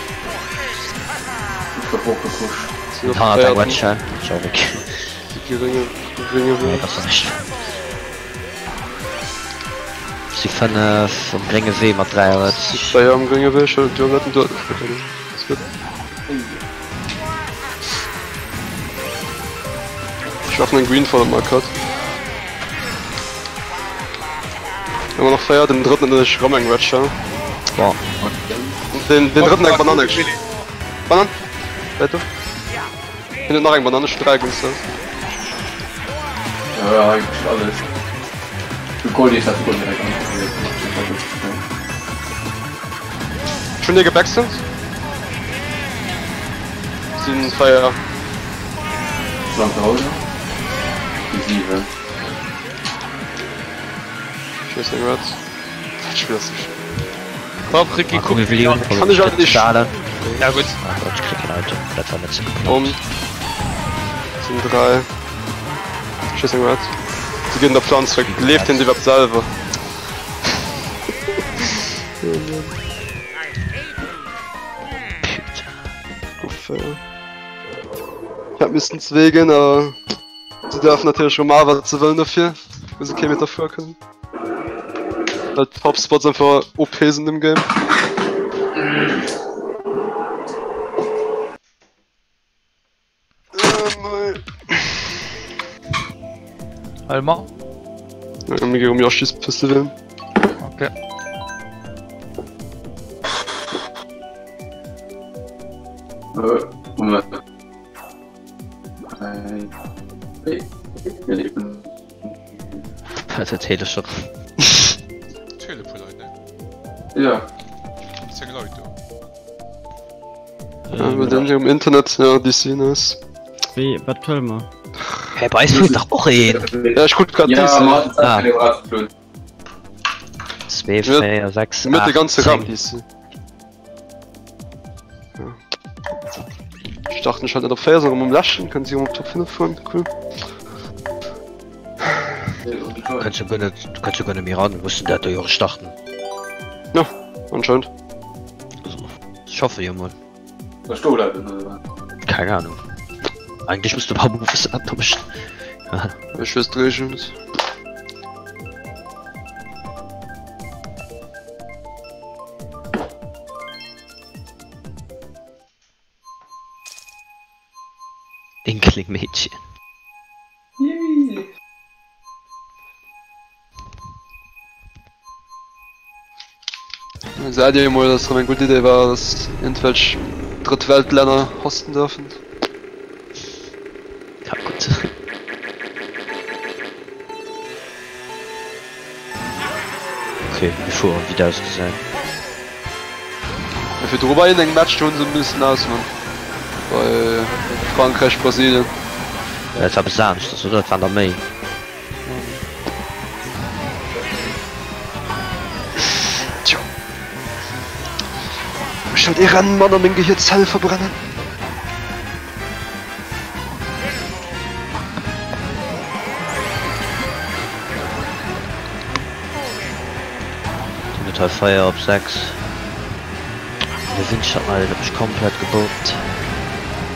Speaker 2: ich hab hochgepusht.
Speaker 3: Das sind
Speaker 5: Ah,
Speaker 3: Top
Speaker 5: eng
Speaker 3: 4,
Speaker 5: Red Shell. Schau weg.
Speaker 3: die geringe, geringe
Speaker 5: Nee, das ass nicht. Si 5 am grénge Wee mat 3 Reds.
Speaker 3: Bei am geringe Weg, schon du retten dort. Das wird. Ich werfe einen Green vor dem Markat. Ëmmer nach 4, den drëtten huet ech rëm eng Red Shell.
Speaker 5: Boah.
Speaker 3: Den, den drëtten eng Banane. Banan? Läit do. Hien huet nach eng Banane, ech hunn 3 Boosters.
Speaker 2: Ja, eigentlich alles. Du Goldie ist das Goldie direkt an.
Speaker 3: Ech hunn dee gebackstont. Sinn 4.
Speaker 2: Lang zu Hause. Die 7.
Speaker 3: Ech eng Red. Dat Spill ass sou
Speaker 4: Komm, Ricky,
Speaker 5: Ah, komm,
Speaker 4: guck.
Speaker 5: mir will
Speaker 3: Kann ich halt nicht.
Speaker 5: Zahlen.
Speaker 4: Ja, gut.
Speaker 5: Ach Gott, ich krieg kein Item. Dat war net so
Speaker 3: Um.
Speaker 5: geplant.
Speaker 3: Sinn 3. Ech eng Red. Se ginn der Pflanz weg. Leeft hien iwwer selwer. Uff, ja. Ich hätt missen zwee ginn, awer se dürfen natierlech rëm maachen, wat se wëllen dofir, wou se kee Meter fuere kënnen. Well d'Topspots einfach OP sinn im Game.
Speaker 4: Alma?
Speaker 3: Ja, mir gehen um Yoshi's Festival.
Speaker 4: Okay.
Speaker 2: Äh, Moment. Drei, vier, sieben.
Speaker 5: Dat heet ech schon.
Speaker 6: Telefon Leit, ne?
Speaker 2: Ja.
Speaker 6: 10 Leit do.
Speaker 3: Ja, mit dem hier im Internet, ja, DC, nice.
Speaker 1: Wéi, wat huele mer?
Speaker 5: Hä, bei eis feelt dach och een.
Speaker 3: Ja, ich guck grad
Speaker 2: Ja,
Speaker 3: DC.
Speaker 2: Martin,
Speaker 5: Ah.
Speaker 2: ah.
Speaker 5: 2, 4, 6,
Speaker 3: Mit de
Speaker 5: 8,
Speaker 3: ganze Raum
Speaker 5: 10.
Speaker 3: DC. Ja. Ich dachte, ich halt net op 4, sondern um Läschen, können sie um op Top 5 fahren, cool.
Speaker 5: Kannst du gönne, kannst du gönne mir ran, wir mussten dat do jo starten.
Speaker 3: Ja, anscheinend.
Speaker 5: Ich hoffe jo mol.
Speaker 2: Da sto bleiben, oder?
Speaker 5: Keine Ahnung. Eigentlich müsste Babu wissen, ob ich.
Speaker 3: Ich weiß drehen.
Speaker 5: Inkling Mädchen.
Speaker 3: Seid ihr mal, dass es eine gute Idee war, dass irgendwelche Drittweltländer hosten dürfen?
Speaker 5: Ja, gut. Okay, wir fuhren wieder ausgesehen.
Speaker 3: Ja, Fir drüber in engem Match hunn se müssen ausman. Bei Frankreich, Brasilien.
Speaker 5: Ja, dat war bis aneschters, oder? Dat waren der méi.
Speaker 3: Tjo. Ech sollt ee Rennen man an meng Gehierzelle verbrennen.
Speaker 5: Den huet hei 4 op 6. De Windschatten hei huet mech komplett gebombt.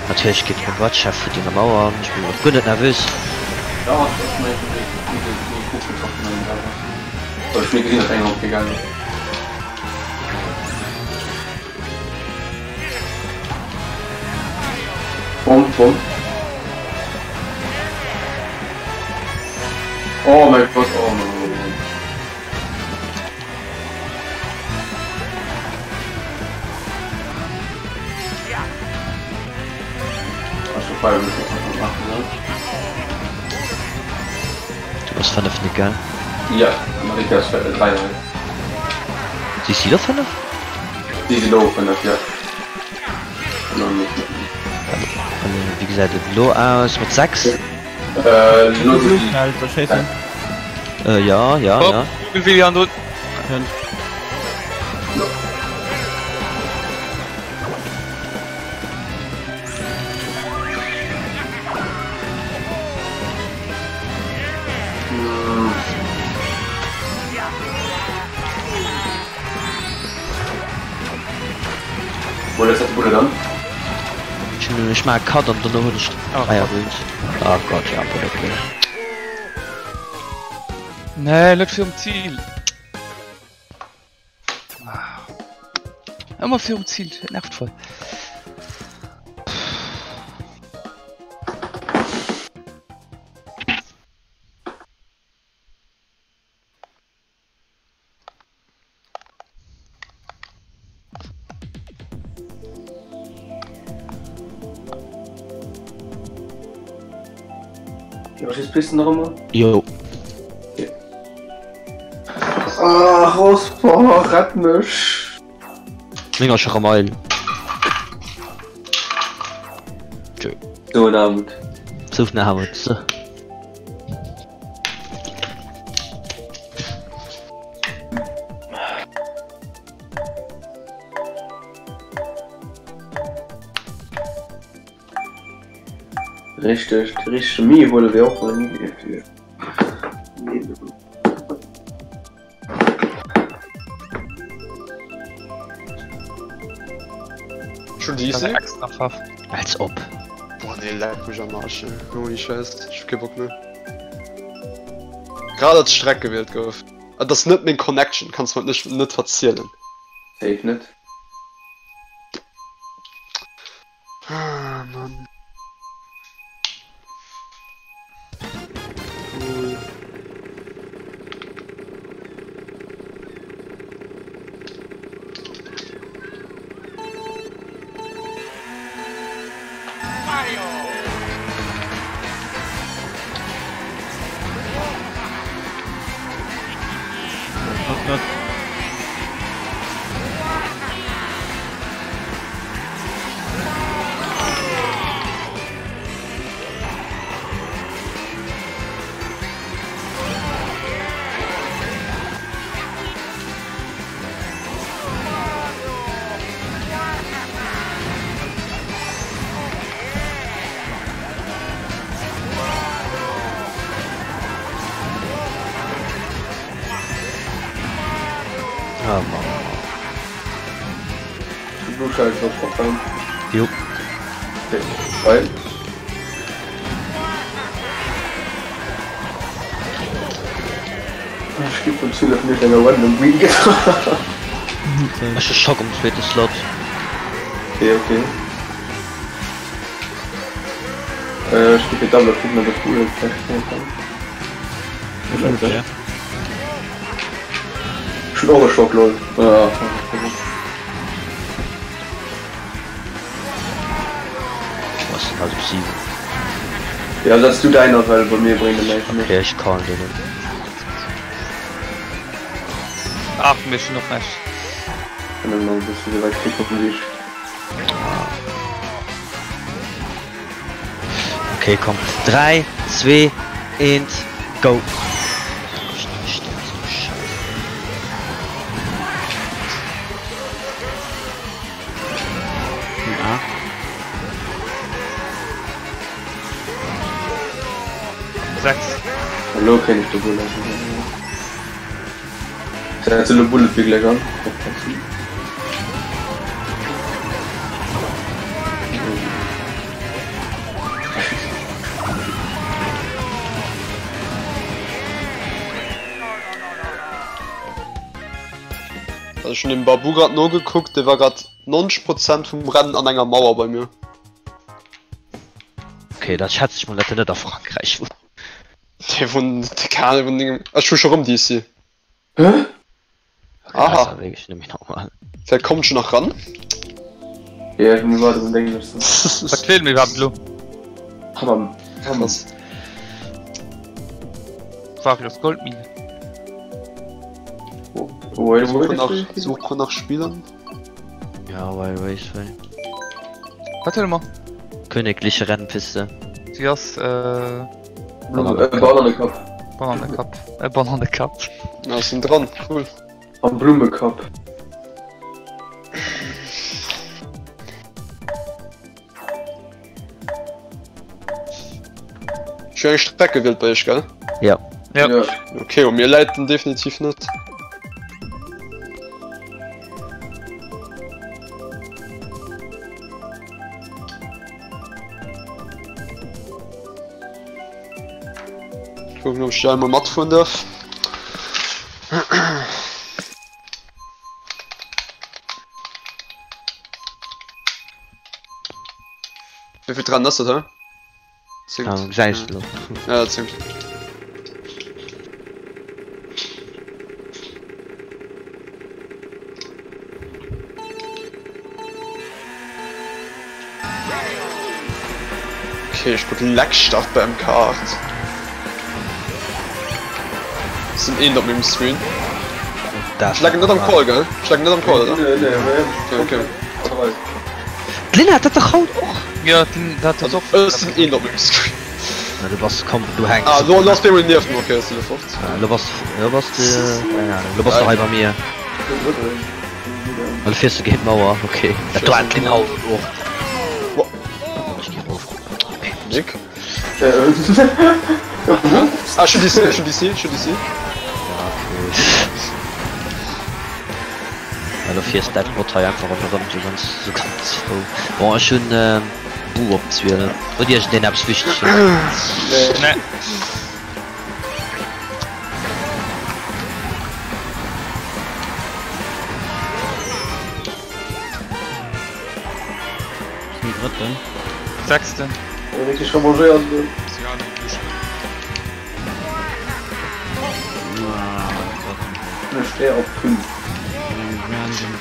Speaker 5: Natierlech geet den Watchef vu denger Mauer an. Ech bin och guer net nervös.
Speaker 2: Bom, bom. Oh mein Gott, oh mein Gott.
Speaker 5: Du bass 5 Nick, gell?
Speaker 2: Ja, Marika ass 3 hei.
Speaker 5: Si si lo 5?
Speaker 2: Si si lo 5, ja.
Speaker 5: Wéi gesäit et elo aus mat 6?
Speaker 2: Äh, lo si si.
Speaker 5: Äh, ja, ja, ja.
Speaker 4: Willi an do.
Speaker 2: Wo lässt das Bulle dann?
Speaker 5: Ech hunn ech maache Cut an dono hunn ech
Speaker 4: Oh,
Speaker 5: ah, ja, Runes. Ah Gott, ja, Bulle, Bulle.
Speaker 4: Nee, net virum Ziel. Ëmmer virum Ziel, dat nervt voll.
Speaker 2: Iwwerschießpisten nach ëmmer?
Speaker 5: Jo.
Speaker 2: Ah, Rosper, rett mech!
Speaker 5: Meng ass scho rëm eil.
Speaker 2: So en Armut.
Speaker 5: Sou en Armut. So.
Speaker 2: Richteg, déi richteg Chemie huele wär och mol eng Idee fir.
Speaker 3: Schon die
Speaker 4: Extra Pfaff.
Speaker 5: Als ob.
Speaker 3: Boah, nee, leck mech am Arsch. Holy Scheiß, ich hab keinen Bock mehr. Gerade als Streck gewählt gouf. Ah, das ist net meng Connection, kannst du mir net, net verzielen.
Speaker 2: Safe net.
Speaker 3: Ah, Mann. Cool.
Speaker 1: Oh Gott.
Speaker 5: Ah, Mann.
Speaker 2: Du schaltest auf Offline.
Speaker 5: Jo.
Speaker 2: Okay. Weil. Ich geb zu, dass mir der random Green gibt.
Speaker 5: Ech hu Schock um zweete Slot.
Speaker 2: Okay, okay. Äh, ich geb dir Double gucken, ob das cool ist. Vielleicht
Speaker 1: Ja.
Speaker 2: Schon auch Schock, lol. Ja.
Speaker 5: Was denn also 7?
Speaker 2: Ja, setzt du deiner, weil bei mir bringt der nicht.
Speaker 5: Okay, ich call den.
Speaker 4: Ach, mir schon noch nicht.
Speaker 2: Kann dann noch ein bisschen so weit klicken, wie ich.
Speaker 5: Okay, komm. 3, 2, 1, go.
Speaker 1: Ja.
Speaker 4: 6.
Speaker 2: Hallo, kenn ich die Bullet. Setze eine Bullet wie gleich an.
Speaker 3: Also schon den Babu grad no geguckt, der war grad 90% vum Rennen an enger Mauer bei mir.
Speaker 5: Okay, dat schätze ich mal, dat net a Frankreich wunnt.
Speaker 3: Dee wunnt, keine Ahnung, wunnt engem. Ech hu scho rëm DC.
Speaker 2: Hä?
Speaker 5: Okay,
Speaker 3: Aha.
Speaker 5: das ass wierklech net méi normal.
Speaker 3: Vläit kommt schon nach ran.
Speaker 2: Ja, ich muss warten, denken müssen.
Speaker 4: Wat feelt mir iwwerhaapt elo?
Speaker 2: Hammer. Hammer.
Speaker 3: Krass.
Speaker 4: Varios Goldmine.
Speaker 2: Wait,
Speaker 3: Suche
Speaker 2: wait,
Speaker 3: nach, Suche nach Spielern.
Speaker 5: Ja, Wild Raceway.
Speaker 4: Wat huele mer?
Speaker 5: Königliche Rennpiste.
Speaker 4: Si ass äh,
Speaker 2: Bananekap.
Speaker 4: Bananekap. Äh, Bananekap.
Speaker 3: Na, sind dran, cool.
Speaker 2: Am Blummekap.
Speaker 3: Ech hu eng Streck gewielt bei iech, gell?
Speaker 5: Ja.
Speaker 4: Ja.
Speaker 2: Ja.
Speaker 3: Okay, u mir läit den definitiv net. Kucken, ob ich da einmal matfueren darf. Wéi vill Rennen ass dat, hä?
Speaker 5: Ah, gesäis de lo.
Speaker 3: Ja, zéngt. Okay, ich guck Leckstart beim Kart. Sinn eent op mengem Screen. Ech lecken net am Call, gell? Ech lecken net am Call, oder?
Speaker 2: Nee, nee,
Speaker 3: Okay, okay.
Speaker 5: D'Lynn hat dat dach haut och.
Speaker 4: Jo, d'Lynn hat dat och.
Speaker 3: Ech sinn eent op mengem Screen.
Speaker 5: Na, du bass, komm, du hänks.
Speaker 3: Ah, lo, lo ass bemol nieft mir, okay, ech sinn elo fort.
Speaker 5: Ah, lo bass, lo bass de, keng Ahnung, lo bass de hei bei mir. Lo fiers de géint d'Mauer, okay. Dat do hat d'Lynn haut och. Ech gi rof. Okay.
Speaker 3: Nick? Ah, ech hunn DC, ech hunn DC, ech hunn DC.
Speaker 5: Ja, okay. Ja, lo fiers dat Bot hei einfach ronderëm, sou ganz, sou ganz frou. Bon, ech hunn Bu op 12. Huet iergendeen eppes Wichteges?
Speaker 4: Nee.
Speaker 1: Sinn Drëtten.
Speaker 4: Sechsten.
Speaker 2: Wierklech revancheiert.
Speaker 6: Si halen den Dusch.
Speaker 2: Ech stär op 5.
Speaker 1: Random.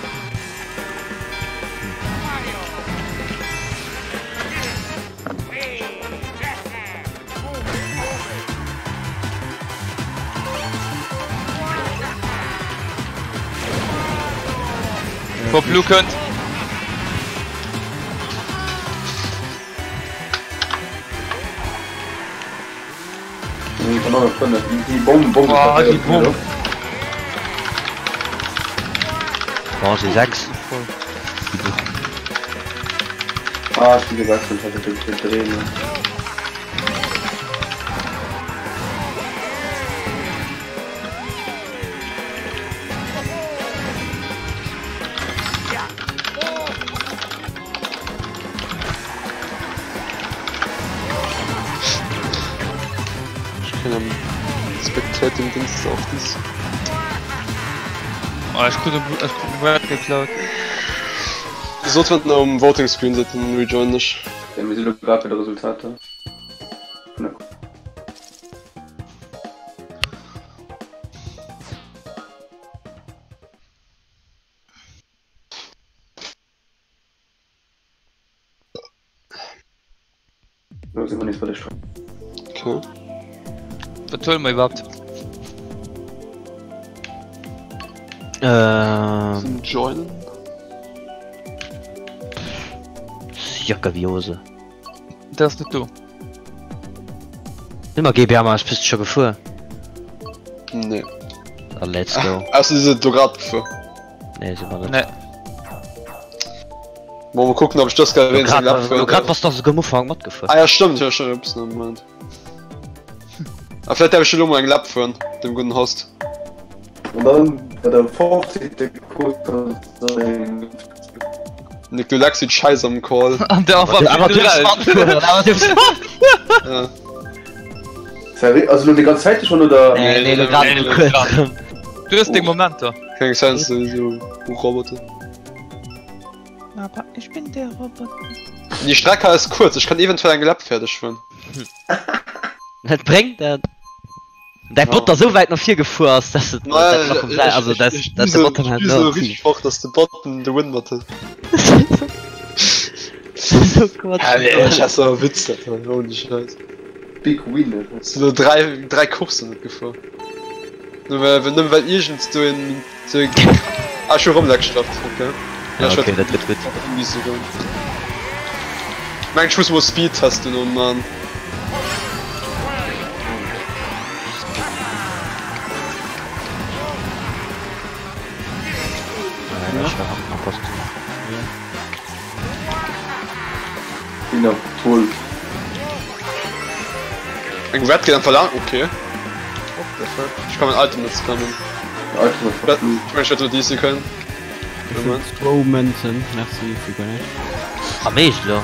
Speaker 4: Bob Blue kënnt.
Speaker 2: Déi Bomm, Bomm,
Speaker 4: Oh, déi Bomm.
Speaker 5: Bon, si 6.
Speaker 2: Ah, ech si gewechselt, hat et fir Dréinen.
Speaker 3: Ech kréien am Spectating Dings auf dies.
Speaker 4: Oh, ech krut e ech krut e Red geklaut.
Speaker 3: Sot wann der um Voting Screen sidd, dann rejoinen ech.
Speaker 2: Okay, mir si lo grad bei de Resultater. Lo si mer nees bei de Strecken.
Speaker 3: Okay.
Speaker 4: Wat huele mer iwwerhaapt?
Speaker 5: Ähm.
Speaker 3: Joinen.
Speaker 5: Jacke wie Hose.
Speaker 4: Der ass net do.
Speaker 5: Nimm mal GBA mal, bist du schon gefuer?
Speaker 3: Nee.
Speaker 5: Dann let's go.
Speaker 3: Ausser si sinn do grad gefuer.
Speaker 5: Nee, si mer net.
Speaker 4: Nee.
Speaker 3: Bon, mal kucken, ob ich das geil
Speaker 5: Grad, lo grad bass du souguer am Ufank matgefuer.
Speaker 3: Ah ja, stimmt, ja, schon, ups, ne, Moment. Ah, vielleicht darf ich schon mal eng Lap fuhren, dem guten Host.
Speaker 2: Und dann bei der 50. Kurve
Speaker 3: Nick, du leckst wie Scheiß am Call.
Speaker 4: An der
Speaker 5: Aber du dürfst matfueren, aber du dürfst
Speaker 3: Ja.
Speaker 2: Seri also lo déi ganz Zäit schon oder?
Speaker 5: Nee, nee, lo grad
Speaker 4: Nee,
Speaker 5: nur
Speaker 4: lo
Speaker 5: kuerz.
Speaker 4: grad. Du hues deng Momenter.
Speaker 3: Keng Sense, so Roboter.
Speaker 4: Aber ich bin der Roboter.
Speaker 3: Die Strecke ist kurz, ich kann eventuell eng Lap fertig fuhren.
Speaker 5: Dat bréngt dat. Däi Bot da sou wäit no vir gefuer ass, dass et
Speaker 3: Naja,
Speaker 5: dat nach um Säi- also dass
Speaker 3: ich, ich,
Speaker 5: dass
Speaker 3: ich,
Speaker 5: de Bot dann
Speaker 3: ich
Speaker 5: halt
Speaker 3: so
Speaker 5: no
Speaker 3: richtig fort, dass de Bot den Win mat huet.
Speaker 5: So Quatsch.
Speaker 3: Ja, nee, ich hasse aber Witz, Alter. Holy Scheiß.
Speaker 2: Big Win. Alter.
Speaker 3: Sind nur drei, drei Kursen net gefuer. Nur weil, nur weil irgend so ein, so ein Ah, schon rumleckstraft, okay.
Speaker 5: Ja, okay, dat gëtt gutt.
Speaker 3: Nicht so gut. Mein, ich muss mal Speed testen, oh Mann.
Speaker 5: Nein, ich war am Post.
Speaker 2: Bin op 12.
Speaker 3: Eng Red geht einfach lang, okay. What the fuck? Ich kann mein Item nicht spammen.
Speaker 2: Alter,
Speaker 3: Ich meine, ich hätte nur DC können. Moment.
Speaker 1: Zwou Mënzen, merci fir guer näischt.
Speaker 5: Ah, méich lo?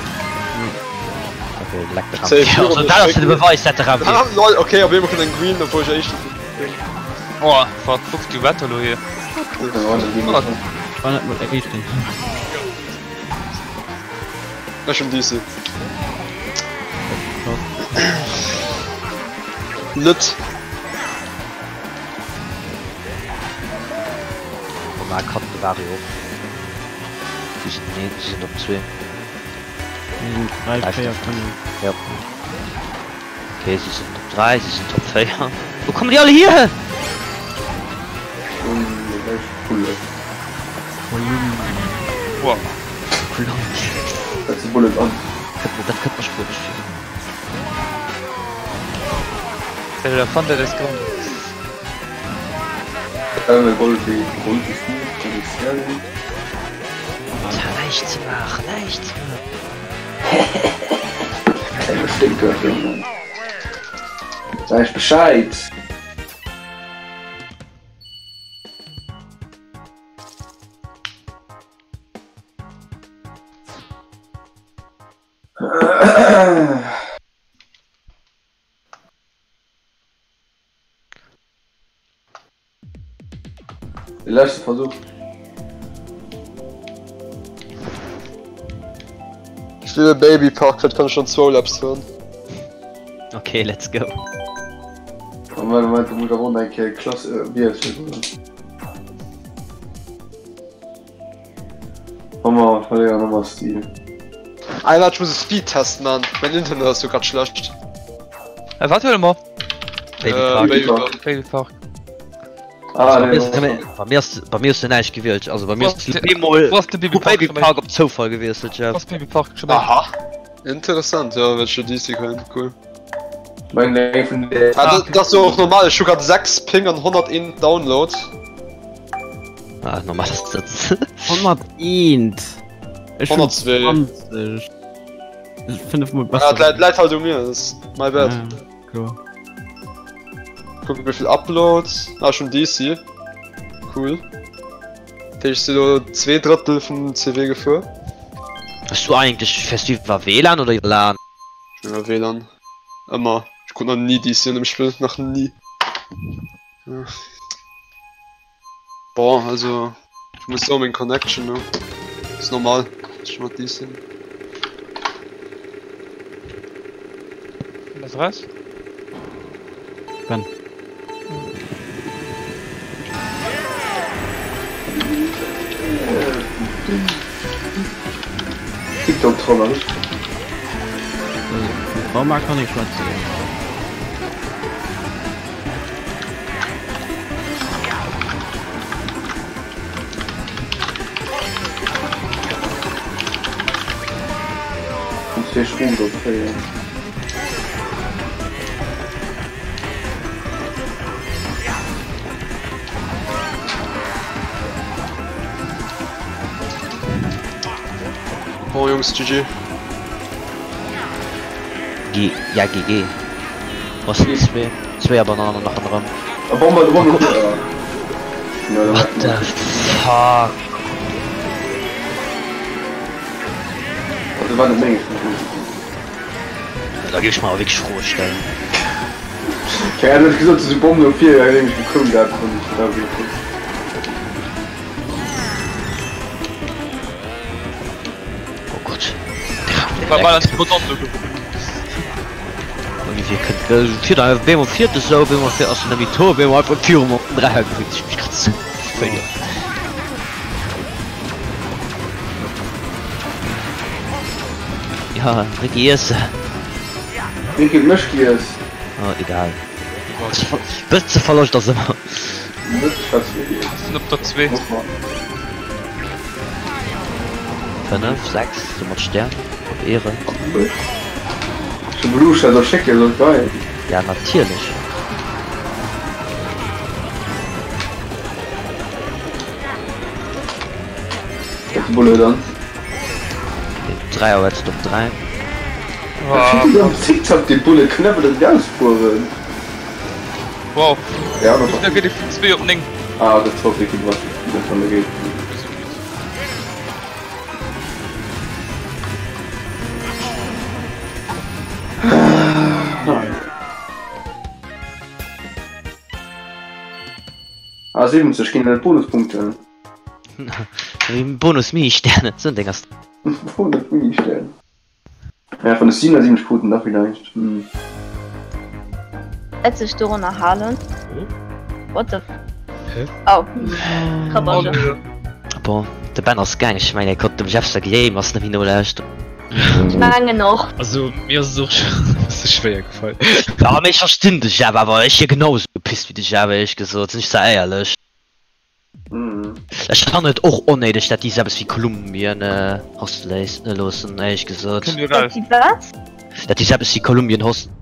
Speaker 5: Okay, leck dran.
Speaker 3: Safe.
Speaker 5: Ja, also, dat ass de Beweis, dat de Raum
Speaker 3: Ah, lol, okay, op eemol kënnt eng Green, obwuel ech éischter bin.
Speaker 4: Oh, fuck, fuck, du Wetter lo hier.
Speaker 1: War net mol éischten.
Speaker 3: Ech hun DC. Net.
Speaker 5: Oh, ma kann de Vario och. Si sinn, nee, si sinn op 2.
Speaker 1: 3, 4, 5.
Speaker 5: Ja. Okay, si sinn op 3, si sinn top 4. Wo kommen die alle hier?
Speaker 4: Wow.
Speaker 2: Setz de Bullet an.
Speaker 5: Dat kënnt mer spuenesch vir.
Speaker 4: El elefante des Grandes.
Speaker 5: Näischt ze maachen, näischt ze maachen.
Speaker 2: Klenge Sténker, Junge. Sag ich Bescheid. De leschte Versuch.
Speaker 3: Ech spille Baby Park, dat kann ech schon zwou Laps fueren.
Speaker 5: Okay, let's go.
Speaker 2: Moment, Moment, du muss awer och nach eng Kéier Klass wiesselen. Hammer, verléieren Hammer Stil.
Speaker 3: Ey waart, ech muss e Speedtest man, mäin Internet ass jo grad schlecht.
Speaker 4: Äh, wat huele mer?
Speaker 5: Baby Park.
Speaker 3: Baby Park.
Speaker 4: Baby Park.
Speaker 2: Ah,
Speaker 5: Bei
Speaker 2: nee,
Speaker 5: mir,
Speaker 2: nee.
Speaker 5: bei mir ass bei mir ass du näischt gewielt. Also bei mir ass
Speaker 4: Du
Speaker 5: bemol
Speaker 4: Wo ass de Baby
Speaker 5: vu
Speaker 4: Park
Speaker 5: Baby
Speaker 4: schon méi?
Speaker 5: Park op Zoufall gewiesselt,
Speaker 4: Wo
Speaker 5: Jeff.
Speaker 4: ass Baby Park schon méi?
Speaker 3: Aha. Interessant, ja, well ech jo DC kennen, cool.
Speaker 2: Mein eng vun der
Speaker 3: Ah, dat, dat ass jo och normal, ech hu grad 6 Ping an 101 Download.
Speaker 5: Ah, normal ass dat.
Speaker 1: 101! Ech hun
Speaker 3: 102.
Speaker 1: 20. 5 mol
Speaker 3: Ah,
Speaker 1: besser.
Speaker 3: dat läit, läit halt u mir, dat ass my bad.
Speaker 1: Ja, kloer.
Speaker 3: Kucken wéivill Uploads. Ah, ech hun DC. Cool. Dat heescht, ech si lo 2 Drëttel vum CW gefuer.
Speaker 5: Hues du eigentlech, fäers du iwwer WLAN oder iwwer LAN?
Speaker 3: Ech hunn iwwer WLAN. Ëmmer. Ech krut nach ni DC an dem Spill. Nach ni. Ja. Bon, also ech muss soen, meng Connection, ne, ass normal, dass ech mat DC.
Speaker 4: Ass raus?
Speaker 1: Ben.
Speaker 2: TikTok Troller.
Speaker 1: Vum Trauma kann ich schwätzen.
Speaker 2: Muss fir Strom do kréien.
Speaker 3: Bon Jungs, GG.
Speaker 5: G, ja GG. Was sind zwee, zwee Bananen nach ronderëm.
Speaker 2: A Bomber, de Bomber.
Speaker 5: What the fuck?
Speaker 2: Also war net meng.
Speaker 5: Da géif ech mer awer wierklech Froe stellen.
Speaker 2: Keng Ahnung, huet gesot, se Bomben no vir, ja, nämlech gekoum dat vun da wéi.
Speaker 5: Oh Gott.
Speaker 4: War war das Botando geworden.
Speaker 5: Olivier kënnt äh, fir da wéi mer fiert esou, wéi mer fir ass den Tor, wéi mer einfach virum op den Dräier gekritt. Ich mich grad so verliert. Ja, Ricky iesse.
Speaker 2: Wéi kritt mech giess?
Speaker 5: Oh, egal. Bësse Verloscht ass ëmmer.
Speaker 2: Net schwätz mir giess.
Speaker 4: Sinn op der 2.
Speaker 2: Muss man.
Speaker 5: 5, 6, so mat Stern. Op Ehre.
Speaker 2: Zu Blue soll schécke soll geil.
Speaker 5: Ja, natierlech.
Speaker 2: Bulle dann.
Speaker 5: Dräier huet op 3.
Speaker 2: Wow. Zickzack de Bulle knëppel den ausfueren.
Speaker 4: Wow.
Speaker 2: Ja,
Speaker 4: Da geht die vun 2 op 9.
Speaker 2: Ah, dat war wirklich was dat von der geht. Ah, 70 ginn net Bonuspunkte.
Speaker 5: Bonus Mini-Sterne, so ein Ding ass.
Speaker 2: Bonus Mini-Sterne. Ja, von de 77 Quoten da vielleicht. Hm.
Speaker 7: Hätt sech dorunner halen. What the f Oh. Krabbage.
Speaker 5: Bon, de Ben ass gaang, ech mengen, e konnt dem Jeff säi Game ass net méi nolauschteren.
Speaker 7: Ech mengen och.
Speaker 8: Also mir ass et och e bësse schwéier gefall.
Speaker 5: Ja, mee ech verstinn de Jeff awer, ech wier genau esou gepisst wéi de Jeff, éierlech gesot, sinn ech zwar éierlech.
Speaker 2: Mhm.
Speaker 5: Ech fannen et och onnéideg dat déi eppes wéi Kolumbien hoste loossen éierlech gesot.
Speaker 4: Kënnt dir raus?
Speaker 7: Dat déi wat?
Speaker 5: Dat déi eppes wéi Kolumbien hosten.